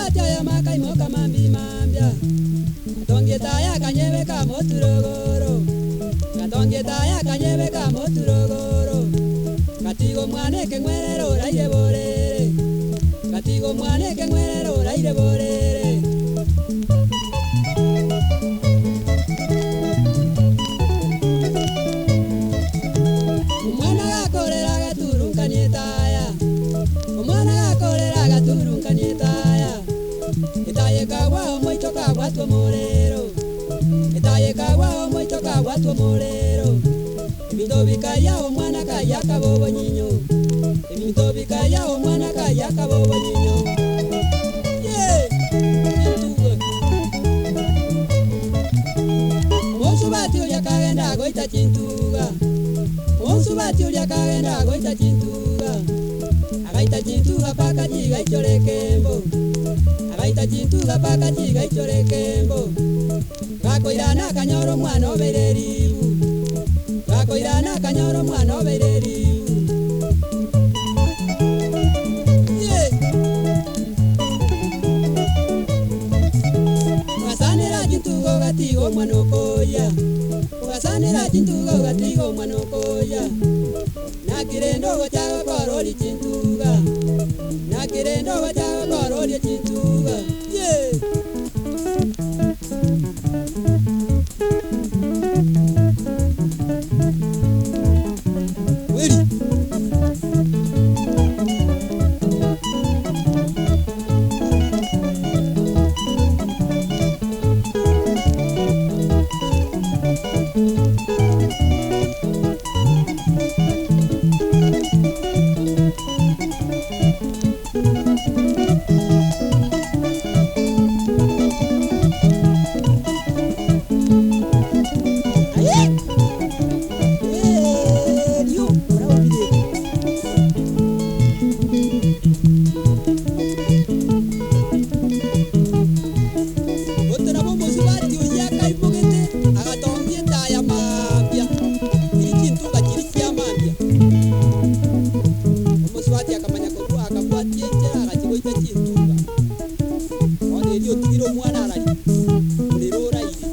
Omosubati oyomo akaimoka mambia mambia, Gatongia etaya akanyebeka moturogoro, Gatongia etaya akanyebeka moturogoro, Gatiga omwana ekeng'werere oraire borere, Gatiga omwana ekeng'werere oraire borere. Omwana gakorera agaturunkania etaya, Omwana gakorera agaturunkania etaya, Etaya ekagwa omoito kabwatwa omorero, Etaya ekagwa omoito kabwatwa omorero, Ebinto bikayia omwana kayia akaba obonyinyo, Ebinto bikayia omwana kayia akaba obonyinyo. Yeah! Chintuga. Omosubati oria akagenda agoita chintuga, Omosubati oria akagenda agoita chintuga, Agaita chintuga mpaka chigaichora ekembo, Agaita chintuga mpaka chigaichora ekembo, Gakoirana akanyora omwana obeire eribu, Gakoirana akanyora omwana obeire eribu. Yeah! Ogasanera chintuga ogatiga omwana okoya, Ogasanera chintuga ogatiga omwana okoya, Nakirende ogocha gokora orie chintuga, Nakirende ogocha gokora orie chintuga. Yeah! Weri! Aye! Erio, oraobire. Gote nabo omosubati oyio akaimogete agatongia etaya mambia iri chintuga chiri chia mambia. Omosubati akamanya korwa akabwatia enchera agachi goita chintuga. Bono erio otigire omwana arari, orere oraire.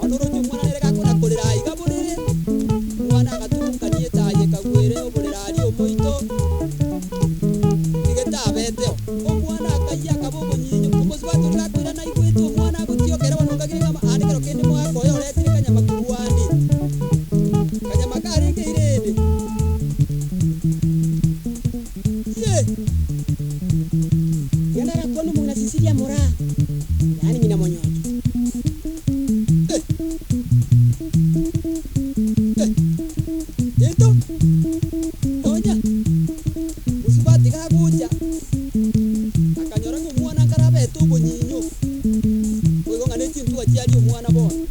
Bono oroche omwana nere gakona korera aiga borere, omwana agaturungania etaya ekagwere oborere aria omoito, tigetabeteo. Omwana akayia akaba obonyinyo, omosubati oria gakoirana aigwete omwana agotiokera bono okagire ng'a ande kero kende omogaka oyo oretire kanyama korwa ande. Kanyama karenge irende. Ye! Genda gakwana omong'ina Sisilia Moraa, yaani ng'ina Monyoncho. Eh! Eh! Gento! Tonya! Mosubati gagocha, akanyora ng'a omwana nkarabete obonyinyo, boigo ng'a ne chintuga chiaria omwana bono.